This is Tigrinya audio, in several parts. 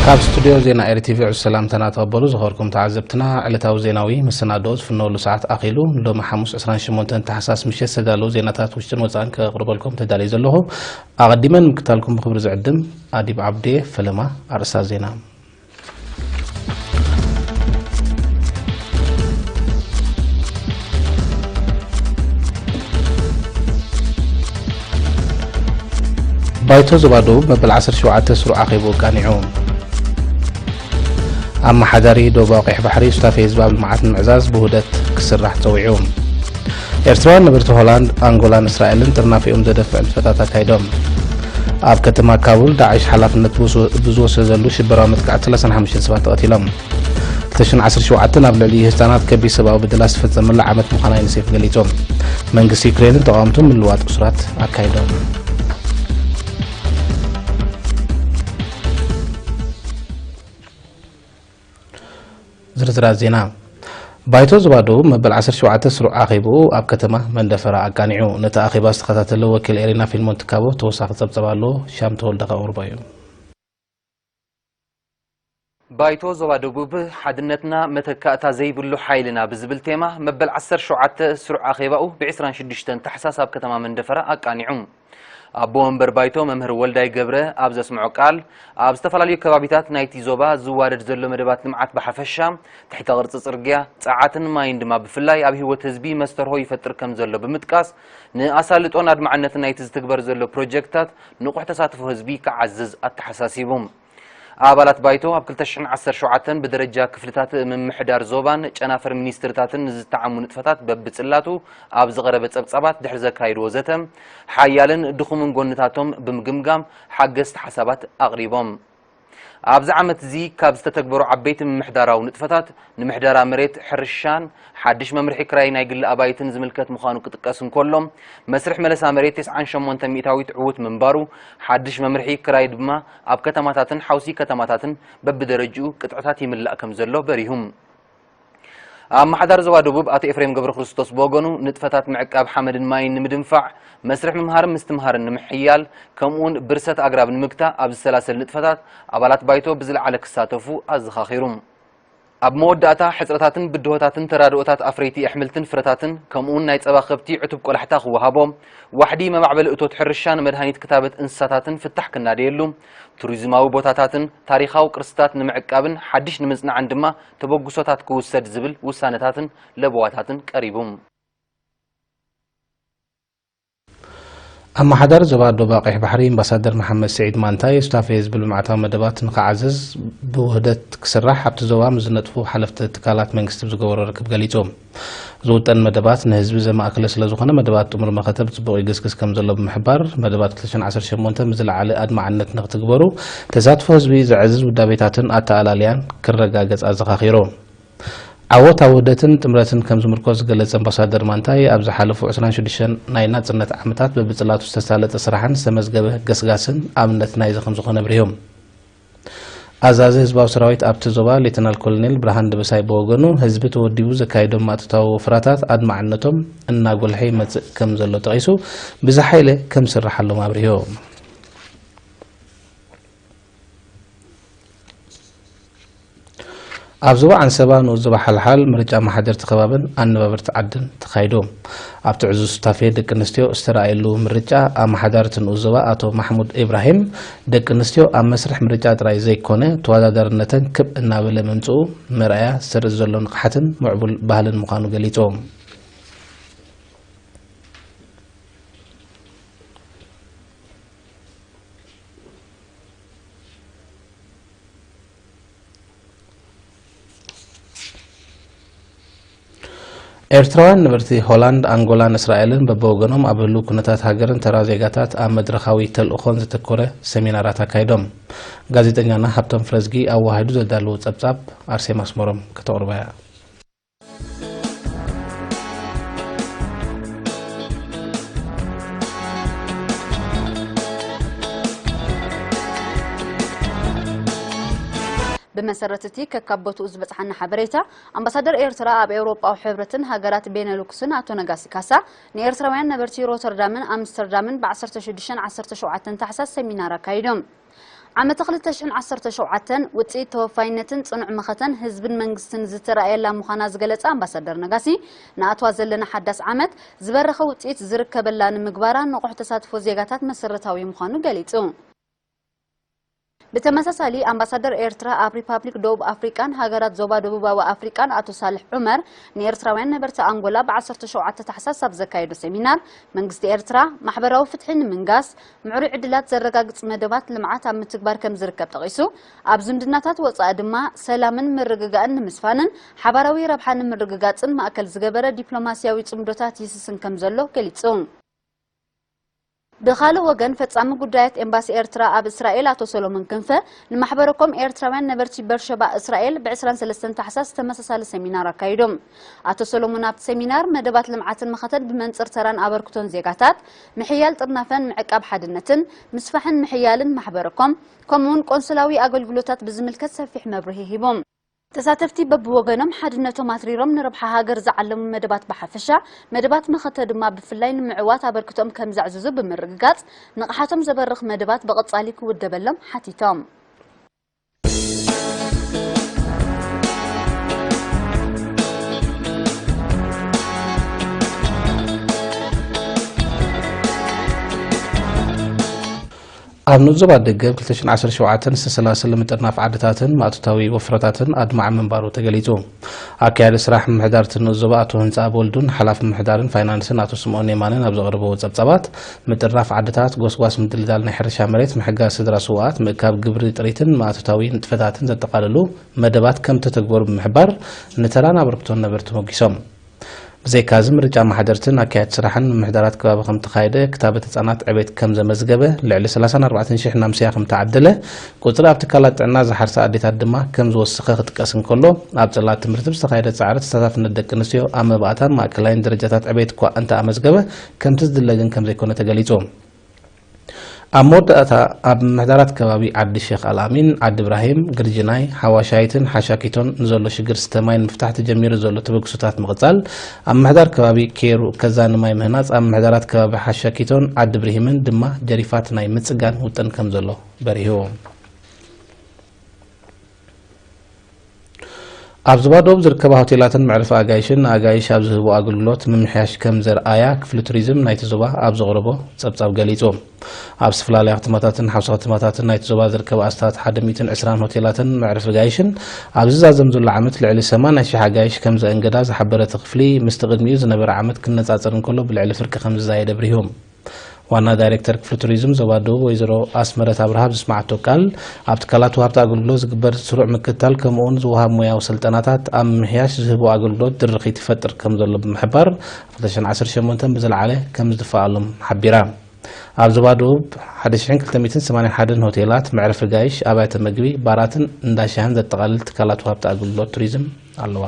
ካብ ስቱድዮ ዜና ኤሪ ቲቪ ዕዙዝ ሰላምታና ተቐበሉ። ዝኸበርኩም ተዓዘብትና፣ ዕለታዊ ዜናዊ መሰናድኦ ዝፍነወሉ ሰዓት ኣኺሉ። ሎሚ ሓሙስ ዕስራን ሸሞንተን ታሕሳስ ምሸት ዝተዳለዉ ዜናታት ውሽጥን ወጻእን ከቕርበልኩም ተዳልየ ዘለኹ። ኣቐዲመ ንምክታልኩም ብኽብሪ ዝዕድም ኣዲብ ዓብዴ። ፈለማ ኣርእስታት ዜና። ባይቶ ዞባ ደቡብ መበል ዓሰርተ ሸውዓተ ስሩዕ ኣኼብኡ ኣቃኒዑ። ኣመሓዳሪ ደቡባዊ ቀይሕ ባሕሪ ሱታፌ ህዝቢ ኣብ ልምዓት ንምዕዛዝ ብውህደት ክስራሕ ጸዊዑ። ኤርትራውያን ነበርቲ ሆላንድ፣ ኣንጎላን እስራኤልን ጥርናፊኦም ዘደፍዕ ንጥፈታት ኣካይዶም። ኣብ ከተማ ካቡል ዳዕሽ ሓላፍነት ብዝወ-፣ ብዝወሰደሉ ሽበራዊ መጥቃዕቲ ሰላሳን ሓሙሽተን ሰባት ተቐቲሎም። ክልተ ሽሕን ዓሰርተ ሸውዓተን ኣብ ልዕሊ ህጻናት ከቢድ ሰብኣዊ በደላት ዝተፈጸመላ ዓመት ምዃና ዩኒሴፍ ገሊጹ። መንግስቲ ዩክሬንን ተቓወምቱን ምልዋጥ እሱራት ኣካይዶም። ዝርዝራት ዜና። ባይቶ ዞባ ደቡብ መበል ዓሰርተ ሸውዓተ ስሩዕ ኣኼብኡ ኣብ ከተማ መንደፈራ ኣቃኒዑ። ነቲ ኣኼባ ዝተኸታተለ ወኪል ኤሪና ፊልሞን ትካቦ ተወሳኺ ጸብጸብ ኣለዎ። ሻም ተወልደ ከቕርቦ እዩ። ባይቶ ዞባ ደቡብ ሓድነትና መተካእታ ዘይብሉ ሓይልና ብዝብል ቴማ መበል ዓሰርተ ሸውዓተ ስሩዕ ኣኼባኡ ብ ዕስራን ሽዱሽተን ታሕሳስ ኣብ ከተማ መንደፈራ ኣቃኒዑ። ኣቦ ወንበር ባይቶ መምህር ወልዳይ ገብረ ኣብ ዘስምዖ ቃል፣ ኣብ ዝተፈላለዩ ከባቢታት ናይቲ ዞባ ዝዋደድ ዘሎ መደባት ልምዓት ብሓፈሻ፣ ትሕተ ቅርጺ ጽርግያ፣ ጸዓትን ማይን ድማ ብፍላይ ኣብ ህይወት ህዝቢ መስተርሆ ይፈጥር ከም ዘሎ ብምጥቃስ፣ ንኣሳልጦን ኣድማዕነትን ናይቲ ዝትግበር ዘሎ ፕሮጀክትታት ንቑሕ ተሳትፎ ህዝቢ ክዓዝዝ ኣተሓሳሲቡ። ኣባላት ባይቶ ኣብ ክልተ ሽሕን ዓሰርተ ሸውዓተን ብደረጃ ክፍልታት ምምሕዳር ዞባን ጨናፍር ሚኒስትርታትን ንዝተዓሙ ንጥፈታት በብጽላቱ ኣብ ዝቐረበ ጸብጻባት ድሕሪ ዘካየድዎ ዘተ፣ ሓያልን ድኹምን ጎንታቶም ብምግምጋም ሓገዝቲ ሓሳባት ኣቕሪቦም። ኣብዚ ዓመት እዚ ካብ ዝተተግበሩ ዓበይቲ ምምሕዳራዊ ንጥፈታት፣ ንምሕደራ መሬት ሕርሻን ሓድሽ መምርሒ ክራይ ናይ ግሊ ኣባይትን ዝምልከት ምዃኑ ክጥቀስ እንከሎ፣ መስርሕ መለሳ መሬት ተስዓን ሸሞንተን ሚእታዊት ዕዉት ምንባሩ፣ ሓድሽ መምርሒ ክራይ ድማ ኣብ ከተማታትን ሓውሲ ከተማታትን በብደረጅኡ ቅጥዕታት ይምላእ ከም ዘሎ በሪሁ። ኣመሓዳሪ ዞባ ደቡብ ኣቶ ኤፍሬም ገብረክርስቶስ ብወገኑ፣ ንጥፈታት ምዕቃብ ሓመድን ማይን ንምድንፋዕ፣ መስርሕ ምምሃርን ምስትምሃርን ንምሕያል፣ ከምኡውን ብርሰት ኣግራብ ንምግታእ ኣብ ዝሰላሰል ንጥፈታት ኣባላት ባይቶ ብዝለዓለ ክሳተፉ ኣዘኻኺሩ። ኣብ መወዳእታ፣ ሕጽረታትን ብድሆታትን ተራድኦታት ኣፍረይቲ ኣሕምልትን ፍረታትን፣ ከምኡውን ናይ ጸባ ከብቲ ዕቱብ ቆላሕታ ክወሃቦ፣ ዋሕዲ መማዕበሊ እቶት ሕርሻን መድሃኒት ክታበት እንስሳታትን ፍታሕ ክናደየሉ፣ ቱሪዝማዊ ቦታታትን ታሪኻዊ ቅርስታት ንምዕቃብን ሓድሽ ንምጽናዕን ድማ ተበግሶታት ክውሰድ ዝብል ውሳነታትን ለበዋታትን ቀሪቡ። ኣመሓዳሪ ዞባ ዶብ ቀይሕ ባሕሪ ኣምባሳደር መሓመድ ስዒድ ማንታይ፣ ሱታፌ ህዝቢ ልምዓታዊ መደባት ንኽዓዝዝ ብውህደት ክስራሕ ኣብቲ ዞባ ምስ ዝነጥፉ ሓለፍቲ ትካላት መንግስቲ ብዝገበሮ ርክብ ገሊጹ። ዝውጠን መደባት ንህዝቢ ዘማእከለ ስለ ዝኾነ፣ መደባት ጥሙር መኸተ ብጽቡቕ ይግስግስ ከም ዘሎ ብምሕባር፣ መደባት ክልተ ሽሕን ዓሰርተ ሸሞንተ ብዝለዓለ ኣድማዕነት ንኽትግበሩ፣ ተሳትፎ ህዝቢ ዘዕዝዝ ውዳቤታትን ኣተኣላልያን ክረጋገጽ ኣዘኻኺሩ። ዓወት ኣብ ውህደትን ጥምረትን ከም ዝምርኮስ ዝገለጸ ኣምባሳደር ማንታይ፣ ኣብ ዝሓለፉ ዕስራን ሽዱሽተን ናይ ናጽነት ዓመታት በብጽላቱ ዝተሳለጠ ስራሕን ዝተመዝገበ ገስጋስን ኣብነት ናይዚ ከም ዝኾነ ኣብሪሁ። ኣዛዚ ህዝባዊ ሰራዊት ኣብቲ ዞባ ሌተናል ኮሎኔል ብርሃን ደበሳይ ብወገኑ፣ ህዝቢ ተወዲቡ ዘካየዶም ማእቶታዊ ወፍራታት ኣድማዕነቶም እናጎልሐ ይመጽእ ከም ዘሎ ጠቒሱ፣ ብዝሓ ኢለ ከም ዝስርሓሎም ኣብሪሁ። ኣብ ዞባ ዓንሰባ ንኡስ ዞባ ሓልሓል ምርጫ ኣመሓደርቲ ከባብን ኣነባበርቲ ዓድን ተኻይዱ። ኣብቲ ዕዙዝ ሱታፌ ደቂ ኣንስትዮ ዝተረኣየሉ ምርጫ፣ ኣመሓዳሪ እቲ ንኡስ ዞባ ኣቶ ማሕሙድ ኢብራሂም፣ ደቂ ኣንስትዮ ኣብ መስርሕ ምርጫ ጥራይ ዘይኮነ፣ ተወዳዳርነተን ክብ እናበለ ምምጽኡ መርኣያ ዘርኢ ዘሎ ንቕሓትን ምዕቡል ባህልን ምዃኑ ገሊጹ። ኤርትራውያን ነበርቲ ሆላንድ፣ ኣንጎላን እስራኤልን በብወገኖም ኣብ ህሉው ኩነታት ሃገርን ተራ ዜጋታት ኣብ መድረኻዊ ተልእኾን ዘተኮረ ሰሚናራት ኣካይዶም። ጋዜጠኛና ሃብቶም ፍረዝጊ ኣወሃሂዱ ዘዳለዎ ጸብጻብ ኣርሴማ ኣስመሮም ከተቕርቦ እያ። ብመሰረት እቲ ከካብ ቦትኡ ዝበጽሓና ሓበሬታ፣ ኣምባሳደር ኤርትራ ኣብ ኤውሮጳዊ ሕብረትን ሃገራት ቤነሉክስን ኣቶ ነጋሲ ካሳ፣ ንኤርትራውያን ነበርቲ ሮተርዳምን ኣምስተርዳምን ብ16ን 17ን ታሕሳስ ሰሚናር ኣካይዶም። ዓመተ ክልተ ሽሕን ዓሰርተ ሸውዓተን ውጽኢት ተወፋይነትን ጽኑዕ መኸተን ህዝብን መንግስትን ዝተራእየላ ምዃና ዝገለጸ ኣምባሳደር ነጋሲ፣ ንኣትዋ ዘለና ሓዳስ ዓመት ዝበረኸ ውጽኢት ዝርከበላ ንምግባራ ንቑሕ ተሳትፎ ዜጋታት መሰረታዊ ምዃኑ ገሊጹ። ብተመሳሳሊ፣ ኣምባሳደር ኤርትራ ኣብ ሪፓብሊክ ደቡብ ኣፍሪቃን ሃገራት ዞባ ደቡባዊ ኣፍሪቃን ኣቶ ሳልሕ ዑመር፣ ንኤርትራውያን ነበርቲ ኣንጎላ ብ17 ታሕሳስ ኣብ ዘካየዶ ሰሚናር፣ መንግስቲ ኤርትራ ማሕበራዊ ፍትሒ ንምንጋስ፣ ምዕሩይ ዕድላት ዘረጋግጽ መደባት ልምዓት ኣብ ምትግባር ከም ዝርከብ ጠቒሱ፣ ኣብ ዝምድናታት ወጻኢ ድማ ሰላምን ምርግጋእን ንምስፋንን ሓባራዊ ረብሓ ንምርግጋጽን ማእከል ዝገበረ ዲፕሎማስያዊ ጽምዶታት ይስስን ከም ዘሎ ገሊጹ። ብኻልእ ወገን፣ ፈጻሚ ጉዳያት ኤምባሲ ኤርትራ ኣብ እስራኤል ኣቶ ሰሎሞን ክንፈ፣ ንማሕበረኮም ኤርትራውያን ነበርቲ በርሸባ እስራኤል ብ23 ታሕሳስ ተመሳሳሊ ሰሚናር ኣካይዶም። ኣቶ ሰሎሞን ኣብቲ ሰሚናር፣ መደባት ልምዓትን መኸተን ብመንጽር ተራን ኣበርክቶን ዜጋታት፣ ምሕያል ጥርናፈን ምዕቃብ ሓድነትን፣ ምስፋሕን ምሕያልን ማሕበረኮም፣ ከምኡውን ቆንስላዊ ኣገልግሎታት ብዝምልከት ሰፊሕ መብርሂ ሂቦም። ተሳተፍቲ በብወገኖም ሓድነቶም ኣትሪሮም ንረብሓ ሃገር ዝዓለሙ መደባት ብሓፈሻ፣ መደባት መኸተ ድማ ብፍላይ ንምዕዋት ኣበርክቶኦም ከም ዘዕዝዙ ብምርግጋጽ፣ ንቕሓቶም ዘበርኽ መደባት ብቐጻሊ ክውደበሎም ሓቲቶም። ኣብ ንኡስ ዞባ ደገብ ክልተ ሽሕን ዓሰርተ ሸውዓተን ዝተሰላሰለ ምጥርናፍ ዓድታትን ማእቶታዊ ወፍረታትን ኣድማዒ ምንባሩ ተገሊጹ። ኣካያዲ ስራሕ ምምሕዳር እቲ ንኡስ ዞባ ኣቶ ህንጻ ወልዱን ሓላፊ ምምሕዳርን ፋይናንስን ኣቶ ስምኦን የማነን ኣብ ዘቕረብዎ ጸብጻባት፣ ምጥርናፍ ዓድታት፣ ጎስጓስ ምድልዳል ናይ ሕርሻ መሬት፣ ምሕጋዝ ስድራ ስውኣት፣ ምእካብ ግብሪ ጥሪትን ማእቶታዊ ንጥፈታትን ዘጠቓለሉ መደባት ከም ተተግበሩ ብምሕባር፣ ንተራን ኣበርክቶን ነበርቲ ሞጊሶም። ብዘይካዚ፣ ምርጫ ማሕደርትን ኣካየድቲ ስራሕን ምምሕዳራት ከባቢ ከም ተኻየደ፣ ክታበት ህጻናት ዕቤት ከም ዘመዝገበ፣ ልዕሊ ሰላሳን ኣርባዕተን ሽሕን ኣምስያ ከም ተዓደለ፣ ቁጽሪ ኣብ ትካላት ጥዕና ዝሓርሳ ኣዴታት ድማ ከም ዝወሰኸ ክጥቀስ እንከሎ፣ ኣብ ጽላት ትምህርቲ ብዝተኻየደ ጻዕሪ ተሳታፍነት ደቂ ኣንስትዮ ኣብ መባእታን ማእከላይን ደረጃታት ዕቤት እኳ እንተኣመዝገበ፣ ከምቲ ዝድለ ግን ከም ዘይኮነ ተገሊጹ። ኣብ መወዳእታ፣ ኣብ ምምሕዳራት ከባቢ ዓዲ ሼኽ ኣልኣሚን፣ ዓዲ እብራሂም፣ ግርጅናይ፣ ሓዋሻይትን ሓሻኪቶን ንዘሎ ሽግር ስተ ማይ ንምፍታሕ ተጀሚሩ ዘሎ ተበግሶታት ምቕጻል፣ ኣብ ምምሕዳር ከባቢ ኬሩ ከዛኒ ማይ ምህናጽ፣ ኣብ ምምሕዳራት ከባቢ ሓሻኪቶን ዓዲ እብርሂምን ድማ ጀሪፋት ናይ ምጽጋን ውጥን ከም ዘሎ በሪሁ። ኣብ ዞባ ደቡብ ዝርከባ ሆቴላትን መዕረፊ ኣጋይሽን ንኣጋይሽ ኣብ ዝህቦ ኣገልግሎት ምምሕያሽ ከም ዘርኣያ ክፍሊ ቱሪዝም ናይቲ ዞባ ኣብ ዘቕረቦ ጸብጻብ ገሊጹ። ኣብ ዝተፈላለያ ከተማታትን ሓውሲ ከተማታትን ናይቲ ዞባ ዝርከባ ኣስታት ሓደ ሚእትን ዕስራን ሆቴላትን መዕረፊ ኣጋይሽን ኣብዚ ዝዛዘም ዘሎ ዓመት ልዕሊ ሰማንያ ሽሕ ኣጋይሽ ከም ዘእንገዳ ዝሓበረ እቲ ክፍሊ፣ ምስቲ ቅድሚኡ ዝነበረ ዓመት ክነጻጸር እንከሎ ብልዕሊ ፍርቂ ከም ዝዛየደ ኣብሪሁ። ዋና ዳይሬክተር ክፍሊ ቱሪዝም ዞባ ደቡብ ወይዘሮ ኣስመረት ኣብርሃ ኣብ ዘስመዓቶ ቃል፣ ኣብ ትካላት ወሃብቲ ኣገልግሎት ዝግበር ስሩዕ ምክትታል ከምኡውን ዝወሃብ ሞያዊ ስልጠናታት ኣብ ምምሕያሽ ዝህቦ ኣገልግሎት ድርኺት ይፈጥር ከም ዘሎ ብምሕባር፣ ኣብ ክልተ ሽሕን ዓሰርተ ሸሞንተን ብዝለዓለ ከም ዝድፍኣሎም ሓቢራ። ኣብ ዞባ ደቡብ ሓደ ሽሕን ክልተ ሚእትን ሰማንያን ሓደን ሆቴላት፣ መዕረፊ ጋይሽ፣ ኣብያተ መግቢ፣ ባራትን እንዳ ሻህን ዘጠቓልል ትካላት ወሃብቲ ኣገልግሎት ቱሪዝም ኣለዋ።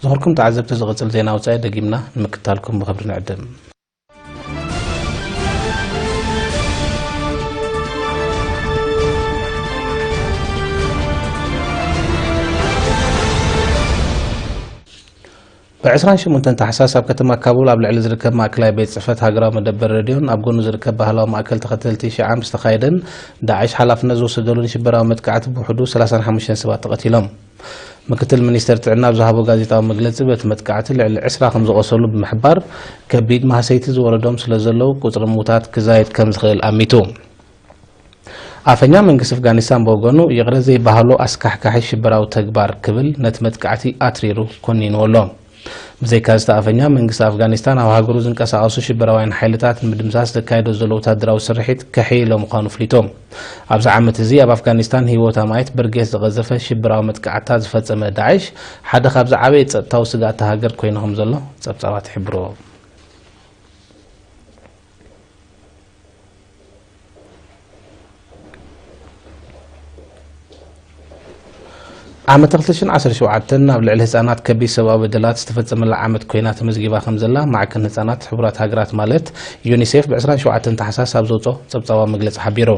ዝኸበርኩም ተዓዘብቲ፣ ዝቕጽል ዜና ወጻኢ ደጊምና ንምክትታልኩም ብኽብሪ ንዕድም። ብ28 ታሕሳስ ኣብ ከተማ ካቡል ኣብ ልዕሊ ዝርከብ ማእከላይ ቤት ጽሕፈት ሃገራዊ መደበር ሬድዮን ኣብ ጎኑ ዝርከብ ባህላዊ ማእከል ተኸተልቲ ሺዓ ምስ ተኻየደን ዳዕሽ ሓላፍነት ዝወሰደሉን ሽበራዊ መጥቃዕቲ ብውሕዱ ሰላሳን ሓሙሽተን ሰባት ተቐቲሎም። ምክትል ሚኒስተር ጥዕና ኣብ ዝሃቦ ጋዜጣዊ መግለጺ፣ በቲ መጥቃዕቲ ልዕሊ ዕስራ ከም ዝቖሰሉ ብምሕባር፣ ከቢድ ማህሰይቲ ዝወረዶም ስለ ዘለዉ፣ ቁጽሪ ምዉታት ክዛየድ ከም ዝኽእል ኣሚቱ። ኣፈኛ መንግስቲ ኣፍጋኒስታን ብወገኑ፣ ይቕረ ዘይበሃሎ ኣስካሕካሒ ሽበራዊ ተግባር ክብል ነቲ መጥቃዕቲ ኣትሪሩ ኮኒንዎ ኣሎ። ብዘይካዚ፣ እቲ ኣፈኛ መንግስቲ ኣፍጋኒስታን ኣብ ሃገሩ ዝንቀሳቐሱ ሽበራውያን ሓይልታት ንምድምሳስ ዘካየዶ ዘሎ ወታደራዊ ስርሒት ከሕይሎ ምዃኑ ኣፍሊጡ። ኣብዚ ዓመት እዚ ኣብ ኣፍጋኒስታን ህይወት ኣማኢት ብርጌድ ዝቐዘፈ ሽበራዊ መጥቃዕትታት ዝፈጸመ ዳዕሽ ሓደ ካብዚ ዓበየ ጸጥታዊ ስግኣት እታ ሃገር ኮይኑ ከም ዘሎ ጸብጻባት ይሕብሩ። ዓመት ክልተ ሽሕን ዓሰርተ ሸውዓተን ኣብ ልዕሊ ህጻናት ከቢድ ሰብኣዊ በደላት ዝተፈጸመላ ዓመት ኮይና ተመዝጊባ ከም ዘላ ማዕከን ህጻናት ሕቡራት ሃገራት ማለት ዩኒሴፍ ብ ዕስራን ሸውዓተን ታሕሳስ ኣብ ዘውጽኦ ጸብጻባዊ መግለጺ ሓቢሩ።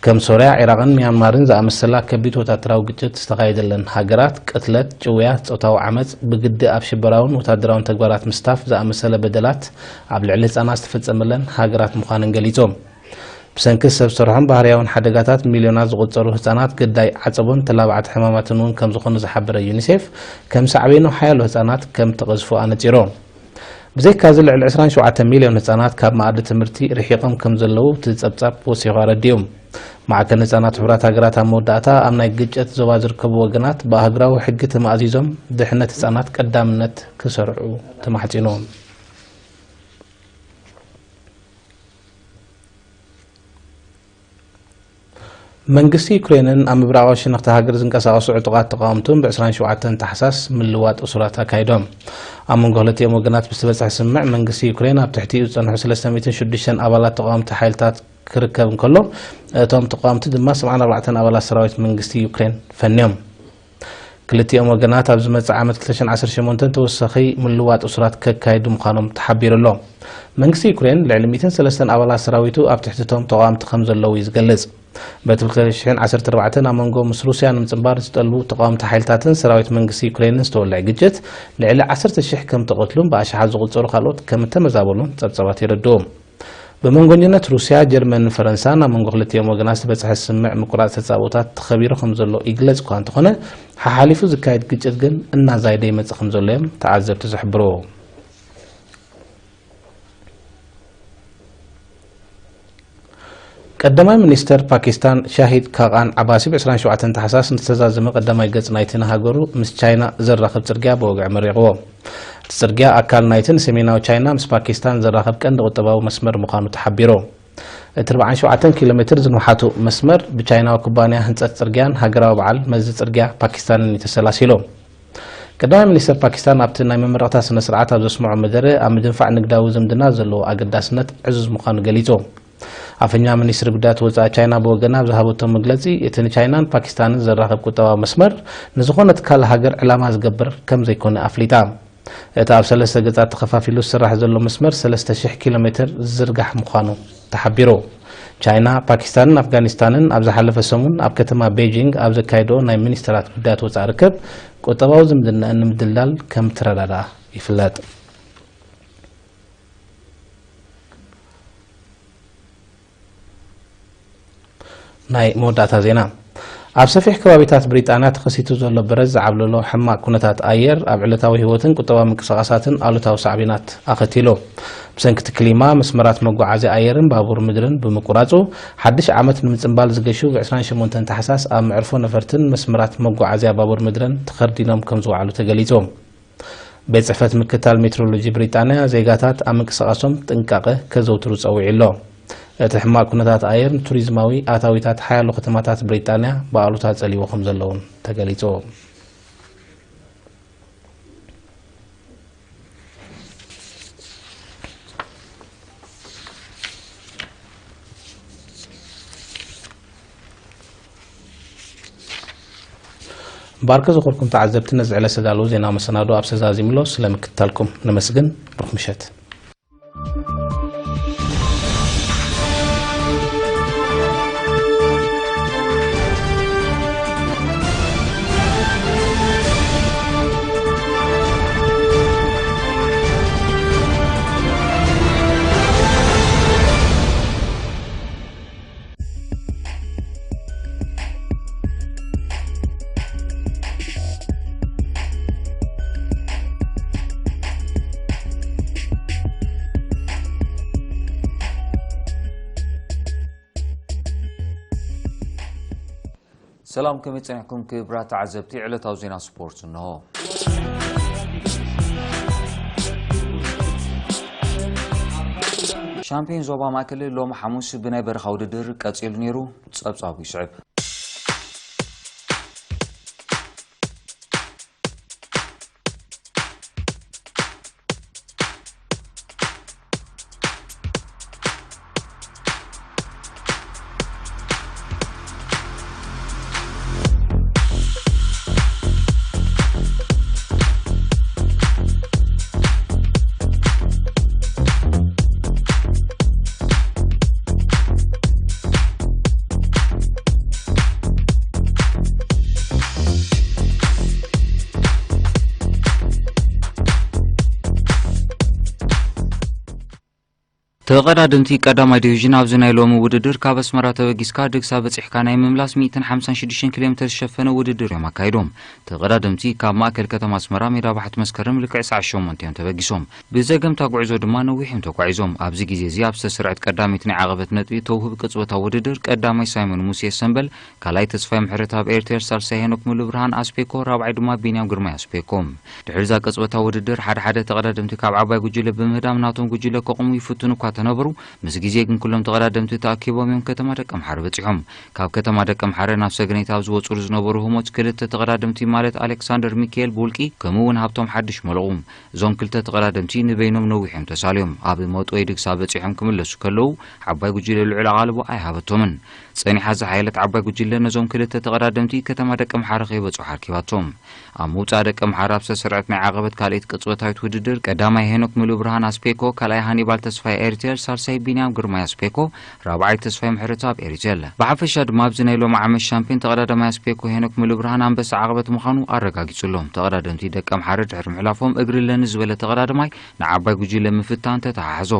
ከም ሶርያ፣ ዒራቕን ሚያንማርን ዝኣመሰላ ከቢድ ወታደራዊ ግጭት ዝተኻየደለን ሃገራት፣ ቅትለት፣ ጭውያ፣ ጾታዊ ዓመጽ፣ ብግዲ ኣብ ሽበራውን ወታደራውን ተግባራት ምስታፍ ዝኣመሰለ በደላት ኣብ ልዕሊ ህጻናት ዝተፈጸመለን ሃገራት ምዃነን ገሊጹ። ብሰንኪ ሰብ ሰርሖን ባህርያውን ሓደጋታት ሚልዮናት ዝቑጸሩ ህጻናት ግዳይ ዓጸቦን ተላባዕቲ ሕማማትን እውን ከም ዝኾኑ ዝሓበረ ዩኒሴፍ፣ ከም ሳዕቤኑ ሓያሎ ህጻናት ከም ተቐዝፉ ኣነጺሩ። ብዘይካዚ ልዕሊ ዕስራን ሸውዓተ ሚልዮን ህጻናት ካብ መኣዲ ትምህርቲ ርሒቖም ከም ዘለዉ እቲ ጸብጻብ ወሲኹ ኣረዲኡ። ማዕከን ህጻናት ሕቡራት ሃገራት ኣብ መወዳእታ ኣብ ናይ ግጭት ዞባ ዝርከቡ ወገናት ብኣህጉራዊ ሕጊ ተማእዚዞም ድሕነት ህጻናት ቀዳምነት ክሰርዑ ተማሕጺኑ። መንግስቲ ዩክሬንን ኣብ ምብራቓዊ ሸነኽቲ ሃገር ዝንቀሳቐሱ ዕጡቓት ተቓወምቱን ብ ዕስራን ሸውዓተን ታሕሳስ ምልዋጥ እሱራት ኣካይዶም። ኣብ መንጎ ክልቲኦም ወገናት ብዝተበጽሐ ስምምዕ መንግስቲ ዩክሬን ኣብ ትሕቲኡ ዝጸንሑ ሰለስተ ሚእትን ሽዱሽተን ኣባላት ተቓወምቲ ሓይልታት ክርከብ እንከሎ፣ እቶም ተቓወምቲ ድማ ሰብዓን ኣርባዕተን ኣባላት ሰራዊት መንግስቲ ዩክሬን ፈንዮም። ክልቲኦም ወገናት ኣብ ዝመጽእ ዓመት ክልተ ሽሕን ዓሰርተ ሸሞንተን ተወሳኺ ምልዋጥ እሱራት ከካይዱ ምዃኖም ተሓቢሩ ኣሎ። መንግስቲ ዩክሬን ልዕሊ ሚእትን ሰለስተን ኣባላት ሰራዊቱ ኣብ ትሕቲ እቶም ተቓወምቲ ከም ዘለዉ እዩ ዝገልጽ። በቲ ክልተ ሽሕን ዓሰርተ ኣርባዕተን ኣብ መንጎ ምስ ሩስያ ንምጽንባር ዝጠልቡ ተቓወምቲ ሓይልታትን ሰራዊት መንግስቲ ዩክሬንን ዝተወልዐ ግጭት ልዕሊ ዓሰርተ ሽሕ ከም ተቐትሉን ብኣሽሓት ዝቑጸሩ ካልኦት ከም እተመዛበሉን ጸብጻባት የረድኡ። ብመንጎኝነት ሩስያ፣ ጀርመንን ፈረንሳን ኣብ መንጎ ክልቲኦም ወገናት ዝበጽሐ ስምምዕ ምቁራጽ ተጻብኦታት ተኸቢሩ ከም ዘሎ ይግለጽ እኳ እንተኾነ፣ ሓሓሊፉ ዝካየድ ግጭት ግን እናዛየደ ይመጽእ ከም ዘሎ እዮም ተዓዘብቲ ዝሕብሩ። ቀዳማይ ሚኒስተር ፓኪስታን ሻሂድ ካቃን ዓባሲ ብ ዕስራን ሸውዓተን ታሕሳስ ንዝተዛዘመ ቀዳማይ ገጽ ናይቲ ንሃገሩ ምስ ቻይና ዘራኽብ ጽርግያ ብወግዒ መሪቕዎ። እቲ ጽርግያ ኣካል ናይቲ ንሰሜናዊ ቻይና ምስ ፓኪስታን ዘራኽብ ቀንዲ ቁጠባዊ መስመር ምዃኑ ተሓቢሩ። እቲ ኣርባዓን ሸውዓተን ኪሎ ሜትር ዝንውሓቱ መስመር ብቻይናዊ ኩባንያ ህንጸት ጽርግያን ሃገራዊ በዓል መዚ ጽርግያ ፓኪስታንን እዩ ተሰላሲሉ። ቀዳማይ ሚኒስተር ፓኪስታን ኣብቲ ናይ መመረቕታ ስነ ስርዓት ኣብ ዘስምዖ መደረ ኣብ ምድንፋዕ ንግዳዊ ዝምድና ዘለዎ ኣገዳስነት ዕዙዝ ምዃኑ ገሊጹ። ኣፈኛ ሚኒስትሪ ጉዳያት ወጻኢ ቻይና ብወገና ኣብ ዝሃበቶ መግለጺ፣ እቲ ንቻይናን ፓኪስታንን ዘራኽብ ቁጠባዊ መስመር ንዝኾነ ትካል ሃገር ዕላማ ዝገብር ከም ዘይኮነ ኣፍሊጣ። እቲ ኣብ ሰለስተ ገጻት ተኸፋፊሉ ዝስራሕ ዘሎ መስመር ሰለስተ ሽሕ ኪሎ ሜትር ዝዝርጋሕ ምዃኑ ተሓቢሩ። ቻይና፣ ፓኪስታንን ኣፍጋኒስታንን ኣብ ዝሓለፈ ሰሙን ኣብ ከተማ ቤጂንግ ኣብ ዘካየድኦ ናይ ሚኒስተራት ጉዳያት ወጻኢ ርክብ ቁጠባዊ ዝምድናኣን ንምድልዳል ከም ተረዳድኣ ይፍለጥ። ናይ መወዳእታ ዜና። ኣብ ሰፊሕ ከባቢታት ብሪጣንያ ተኸሲቱ ዘሎ በረድ ዝዓብለሎ ሕማቕ ኩነታት ኣየር ኣብ ዕለታዊ ህይወትን ቁጠባዊ ምንቅስቓሳትን ኣሉታዊ ሳዕቤናት ኣኸቲሉ። ብሰንኪ እቲ ክሊማ፣ መስመራት መጓዓዝያ ኣየርን ባቡር ምድርን ብምቁራጹ፣ ሓድሽ ዓመት ንምጽንባል ዝገሹ ብ ዕስራን ሸሞንተን ታሕሳስ ኣብ መዕርፎ ነፈርትን መስመራት መጓዓዝያ ባቡር ምድርን ተኸርዲኖም ከም ዝወዓሉ ተገሊጹ። ቤት ጽሕፈት ምክትታል ሜትሮሎጂ ብሪጣንያ ዜጋታት ኣብ ምንቅስቓሶም ጥንቃቐ ከዘውትሩ ጸዊዑ ኣሎ። እቲ ሕማቕ ኩነታት ኣየር ንቱሪዝማዊ ኣታዊታት ሓያሎ ከተማታት ብሪጣንያ ብኣሉታ ጸልይዎ ከም ዘሎ እውን ተገሊጹ። ባርከ ዝኾንኩም ተዓዘብቲ፣ ነዚ ዕለት ዝተዳለወ ዜናዊ መሰናዶ ኣብዚ ተዛዚሙ ኣሎ። ስለ ምክትታልኩም ነመስግን። ብሩኽ ምሸት። ሰላም፣ ከመይ ጸኒሕኩም ክቡራት ተዓዘብቲ? ዕለታዊ ዜና ስፖርት እንሆ። ሻምፒዮን ዞባ ማእከል ሎሚ ሓሙስ ብናይ በረኻ ውድድር ቀጺሉ ነይሩ። ጸብጻቡ ይስዕብ። ተቐዳደምቲ ቀዳማይ ዲቪዥን ኣብዚ ናይ ሎሚ ውድድር ካብ ኣስመራ ተበጊስካ ድግሳ በጺሕካ ናይ ምምላስ ሚእትን ሓምሳን ሽዱሽተን ኪሎ ሜትር ዝሸፈነ ውድድር እዮም ኣካይዶም። ተቐዳደምቲ ካብ ማእከል ከተማ ኣስመራ ሜዳ ባሕቲ መስከረም ልክዕ ሰዓት ሸሞንተ እዮም ተበጊሶም። ብዘገምታ ጉዕዞ ድማ ነዊሕ እዮም ተጓዒዞም። ኣብዚ ግዜ እዚ ኣብ ዝተሰርዐት ቀዳመይቲ ናይ ዓቐበት ነጥቢ ተውህብ ቅጽበታዊ ውድድር ቀዳማይ ሳይሞን ሙሴ ሰምበል ካልኣይ ተስፋይ ምሕረተኣብ ኤርትር፣ ሳልሳይ ሄኖክ ሙሉብርሃን ኣስፔኮ፣ ራብዓይ ድማ ቢንያም ግርማይ ኣስፔኮ። ድሕሪ እዛ ቅጽበታዊ ውድድር፣ ሓደ ሓደ ተቐዳደምቲ ካብ ዓባይ ጉጅለ ብምህዳም ናቶም ጉጅለ ከቑሙ ይፍትኑ እኳ ተነበሩ፣ ምስ ግዜ ግን ኩሎም ተቐዳደምቲ ተኣኪቦም እዮም ከተማ ደቀምሓረ በጺሖም። ካብ ከተማ ደቀምሓረ ናብ ሰገነይቲ ኣብ ዝወጽሩ ዝነበሩ ህሞት ክልተ ተቐዳደምቲ ማለት ኣሌክሳንደር ሚካኤል ብውልቂ ከምኡ እውን ሃብቶም ሓድሽ መለቑ። እዞም ክልተ ተቐዳደምቲ ንበይኖም ነዊሕ እዮም ተሳልዮም። ኣብ መጥወይ ድግሳ በጺሖም ክምለሱ ከለዉ ዓባይ ጉጅለ ልዑል ኣቓልቦ ኣይሃበቶምን። ጸኒሓ ዝሓየለት ዓባይ ጉጅለ ነዞም ክልተ ተቐዳደምቲ ከተማ ደቀምሓረ ከይበጽሑ ኣርኪባቶም። ኣብ ምውጻእ ደቀምሓረ ኣብ ዝተሰርዐት ናይ ዓቐበት ካልኣይቲ ቅጽበታዊት ውድድር ቀዳማይ ሄኖክ ሙሉብርሃን ኣስፔኮ፣ ካልኣይ ሃኒባል ተስፋይ ኤሪቴል፣ ሳልሳይ ቢንያም ግርማይ ኣስፔኮ፣ ራብዓይ ተስፋይ ምሕረተኣብ ኤሪቴል። ብሓፈሻ ድማ ኣብዚ ናይ ሎሚ ዓመት ሻምፒዮን ተቐዳዳማይ ኣስፔኮ ሄኖክ ሙሉብርሃን ኣንበሳ ዓቐበት ምዃኑ ኣረጋጊጹ ኣሎ። ተቐዳደምቲ ደቀምሓረ ድሕሪ ምሕላፎም እግሪ ኣለኒ ዝበለ ተቐዳዳማይ ንዓባይ ጉጅለ ምፍታን ተተሓሓዞ።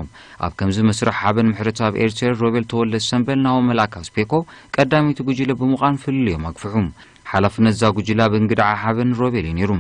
ኣብ ከምዚ መስርሕ ሓበን ምሕረተኣብ ኤሪቴል ሮቤል ተወልደ ሰምበል ናሆም መልኣክ ኣስፔኮ ቀዳመይቲ ጉጅለ ብምዃን ፍልልዮም ኣግፍሑ። ሓላፍነት እዛ ጉጅለ ኣብ እንግድዓ ሓበን ሮቤል እዩ ነይሩ።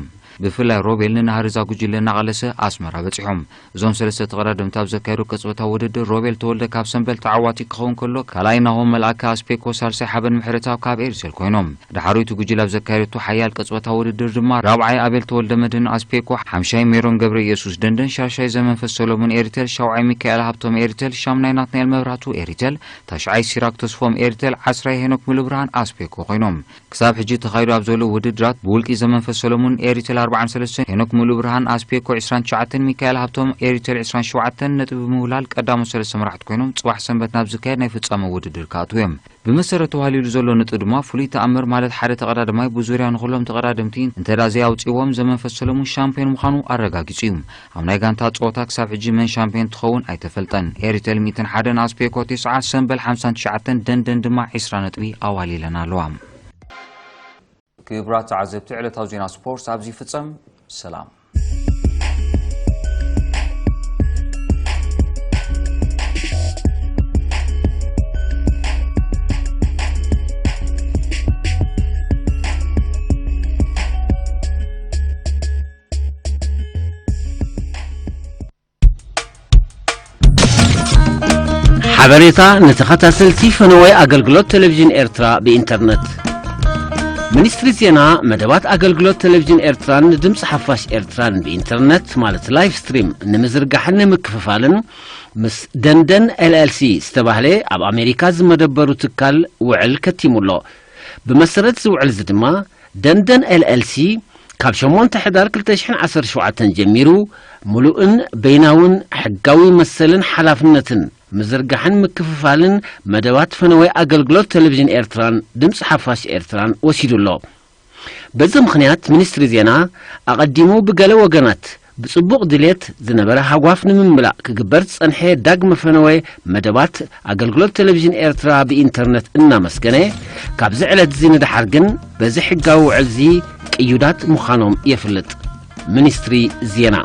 ብፍላይ ሮቤል ንናህሪ እዛ ጉጅለ እናቐለሰ ኣስመራ በጺሖም። እዞም ሰለስተ ተቐዳደምቲ ኣብ ዘካየዶ ቅጽበታዊ ውድድር ሮቤል ተወልደ ካብ ሰምበል ተዓዋቲ ክኸውን ከሎ፣ ካልኣይ ናሆም መልኣከ ኣስፔኮ፣ ሳልሳይ ሓበን ምሕረተኣብ ካብ ኤሪቴል ኮይኖም። ደሓሮይቲ ጉጅለ ኣብ ዘካየደቶ ሓያል ቅጽበታዊ ውድድር ድማ ራብዓይ ኣቤል ተወልደ መድህን ኣስፔኮ፣ ሓምሻይ ሜሮን ገብረ ኢየሱስ ደንደን፣ ሻሻይ ዘመንፈስ ሰሎሞን ኤሪቴል፣ ሻውዓይ ሚካኤል ሃብቶም ኤሪቴል፣ ሻምናይ ናትናኤል መብራህቱ ኤሪቴል፣ ታሽዓይ ሲራክ ተስፎም ኤሪቴል፣ ዓስራይ ሄኖክ ሙሉብርሃን ኣስፔኮ ኮይኖም። ክሳብ ሕጂ ተኻይዱ ኣብ ዘሎ ውድድራት ብውልቂ ዘመንፈስ ሰሎሙን ኤሪቴል ኣርባዓን ሰለስተን፣ ሄኖክ ሙሉብርሃን ኣስፔኮ ዕስራን ትሽዓተን፣ ሚካኤል ሃብቶም ኤሪቴል ዕስራን ሸውዓተን ነጥቢ ብምውላል ቀዳሞት ሰለስተ መራሕቲ ኮይኖም ጽባሕ ሰንበት ናብ ዝካየድ ናይ ፍጻመ ውድድር ክኣትዉ እዮም። ብመሰረት ተዋህሊሉ ዘሎ ነጥቢ ድማ ፍሉይ ተኣምር ማለት ሓደ ተቐዳዳማይ ብዙርያ ንኹሎም ተቐዳደምቲ እንተ ደኣ ዘይኣውጽዎም ዘመንፈስ ሰሎሙን ሻምፒዮን ምዃኑ ኣረጋጊጹ እዩ። ኣብ ናይ ጋንታ ጸወታ ክሳብ ሕጂ መን ሻምፒዮን ትኸውን ኣይተፈልጠን። ኤሪቴል ሚእትን ሓደን፣ ኣስፔኮ ተስዓ፣ ሰምበል ሓምሳን ትሽዓተን፣ ደንደን ድማ ዕስራ ነጥቢ ኣዋሊለን ኣለዋ። ክቡራት ተዓዘብቲ፣ ዕለታዊ ዜና ስፖርት ኣብዚ ይፍጸም። ሰላም። ሓበሬታ ንተኸታተልቲ ፈነወይ ኣገልግሎት ቴሌቪዥን ኤርትራ ብኢንተርነት። ሚኒስትሪ ዜና፣ መደባት ኣገልግሎት ቴሌቪዥን ኤርትራን ንድምፂ ሓፋሽ ኤርትራን ብኢንተርነት ማለት ላይቭ ስትሪም ንምዝርጋሕን ንምክፍፋልን ምስ ደንደን ኤልኤልሲ ዝተባህለ ኣብ ኣሜሪካ ዝመደበሩ ትካል ውዕል ከቲሙ ኣሎ። ብመሰረት እዚ ውዕል እዚ ድማ ደንደን ኤልኤልሲ ካብ ሸሞንተ ሕዳር ክልተ ሽሕን ዓሰርተ ሸውዓተን ጀሚሩ ምሉእን በይናውን ሕጋዊ መሰልን ሓላፍነትን ምዝርጋሕን ምክፍፋልን መደባት ፈነወይ ኣገልግሎት ቴሌቪዥን ኤርትራን ድምፂ ሓፋሽ ኤርትራን ወሲዱ ኣሎ። በዚ ምኽንያት ሚኒስትሪ ዜና ኣቐዲሙ ብገለ ወገናት ብጽቡቕ ድሌት ዝነበረ ሃጓፍ ንምምላእ ክግበር ዝጸንሐ ዳግመ ፈነወ መደባት ኣገልግሎት ቴሌቪዥን ኤርትራ ብኢንተርነት እናመስገነ፣ ካብዚ ዕለት እዚ ንደሓር ግን በዚ ሕጋዊ ውዕል እዚ ቅዩዳት ምዃኖም የፍልጥ ሚኒስትሪ ዜና።